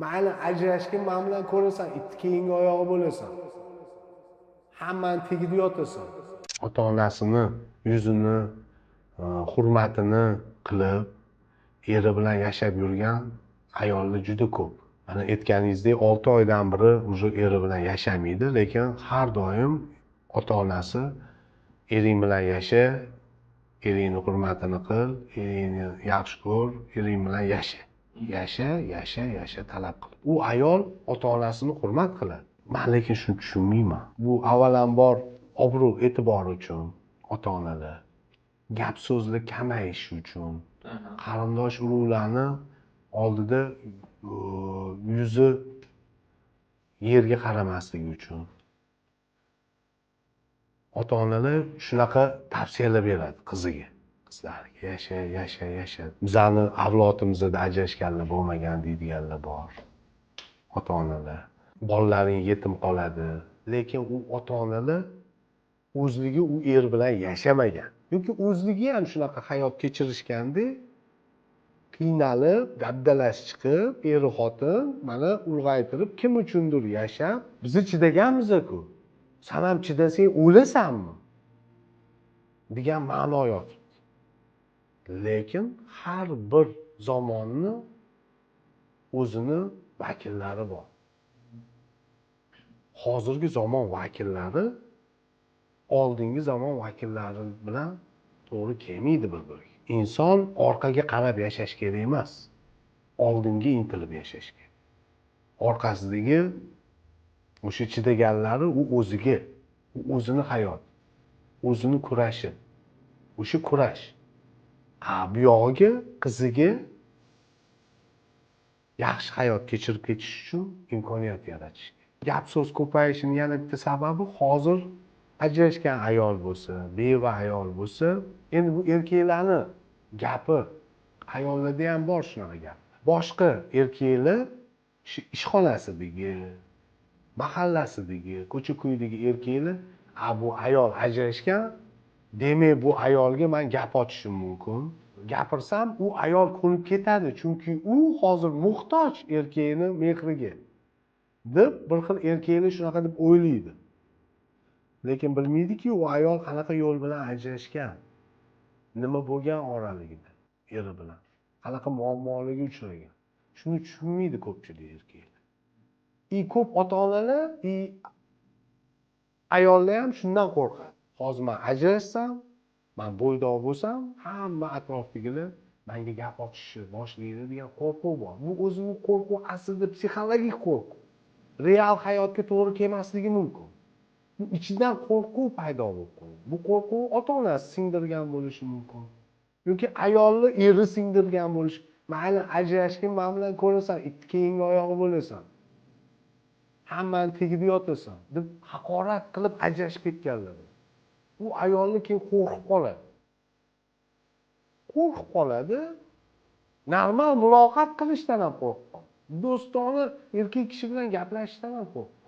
Mayli, ajrashgin, man bilan ko'rasan, itni keyingi oyog'i bo'lasan, hammani tagida yotasan. Ota onasini yuzini hurmatini qilib eri bilan yashab yurgan ayollar juda ko'p. Mana aytganingizdek, 6 oydan beri уже eri bilan yashamaydi, lekin har doim ota onasi "Ering bilan yasha, eringni hurmatini qil, eringni yaxshi ko'r, ering bilan yasha, yasha, yasha, yasha" talab qilib, u ayol ota onasini hurmat qiladi. Man lekin shuni tushunmayman. Bu avvalambor obro' e'tibor uchun, ota onalar gap so'zlar kamayishi uchun, qarindosh urug'larni oldida yuzi yerga qaramasligi uchun ota onalar shunaqa tavsiyalar beradi qiziga, qizlariga: "Yasha, yasha, yasha, bizani avlodimizda ajrashganlar bo'lmagan", deydiganlar bor ota onalar. "Bolalaring yetim qoladi". Lekin u ota onalar o'zligi u er bilan yashamagan yoki o'zligi ham shunaqa hayot kechirishganda, qiynalib, dabdalasi chiqib, eru xotin mana ulg'aytirib, kim uchundir yashab, "Biza chidaganmiz-ku, san ham chidasang o'lasanmi?" degan ma'no yotibdi. Lekin har bir zamonni o'zini vakillari bor. Hozirgi zamon vakillari oldingi zamon vakillari bilan to'g'ri kelmaydi bir biriga. Inson orqaga qarab yashash kerak emas, oldinga intilib yashash kerak. Orqasidagi o'sha chidaganlari u o'ziga, u o'zini hayoti, o'zini kurashi, o'sha kurash. A bu yog'iga qiziga yaxshi hayot kechirib ketish uchun imkoniyat yaratish kerak. Gap so'z ko'payishini yana bitta sababi, hozir ajrashgan ayol bo'lsa, beva ayol bo'lsa, endi bu erkaklarni gapi, ayollarda ham bor shunaqa gap, boshqa erkaklar, ishxonasidagi, mahallasidagi, ko'cha ko'ydagi erkaklar: "A, bu ayol ajrashgan, demak, bu ayolga man gap otishim mumkin, gapirsam, u ayol ko'nib ketadi, chunki u hozir muhtoj erkakni mehriga", deb bir xil erkaklar shunaqa deb o'ylaydi. Lekin bilmaydiki, u ayol qanaqa yo'l bilan ajrashgan, nima bo'lgan oraligida eri bilan, qanaqa muammolarga uchragan. Shuni tushunmaydi ko'pchilik erkaklar и ko'p ota onalar и ayollar ham shundan qo'rqadi: hozir man ajrashsam, man bo'ydoq bo'lsam, hamma atrofdagilar manga gap otishni boshlaydi degan qo'rquv bor. Bu o'zi, bu qo'rquv aslida psixologik qo'rquv, real hayotga to'g'ri kelmasligi mumkin. Bu ichidan qo'rquv paydo bo'lib qoladi. Bu qo'rquv ota onasi singdirgan bo'lishi mumkin yoki ayolni eri singdirgan bo'lishi: "Mayli, ajrashgin, man bilan ko'rasan, itni keyingi oyog'i bo'lasan, hammani tagida yotasan", deb haqorat qilib ajrashib ketganlar. U ayolni keyin qo'rqib qoladi, qo'rqib qoladi, normal muloqot qilishdan ham qo'rqib qoladi, do'stona erkak kishi bilan gaplashishdan ham qo'rqib.